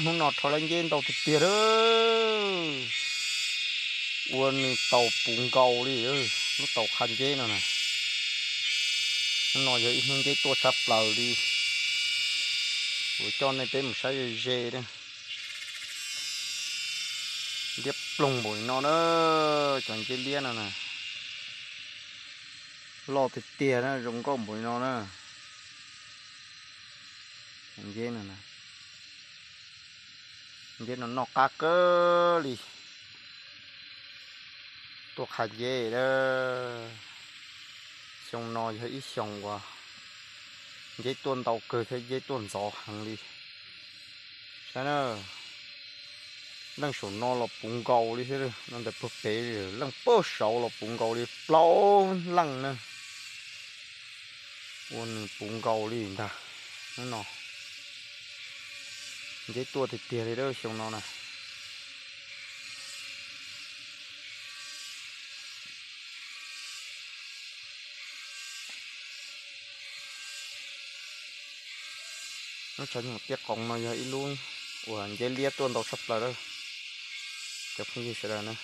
Hnub no rho lawv nceb ntau tiag tiag a. Ua nws tau puv nkaus li lub tau qha nceb no na. Hnub no yog ib hnub nceb tuaj tshaj plaws li. Kuv coj nej peb mus saib ze ze na. Liab ploog npaum li no na, cov nceb liab no na. Loj tiag tiag na, zoo nkauj npaum li no na. Nceb no, nceb no noj qab kawg li. Tuaj qha nceb a. Xyoo no yog ib xyoo uas nceb tuaj ntau kawg thiab nceb tuaj ntxov heev li. Saib na, leej saum no los puv nkaus li thiab, no ntawm puag pem leej puag saud los puv nkaus li plaub leej na. Ua nws puv nkaus li ntag. Hnub no nceb tuaj tiag tiag li a xyoo no na. Lub tshav nyuj tiaj qoos no yog ib lub uas nceb liab tuaj ntau tshaj plaws lawm, cov phooj ywg sawv daws na.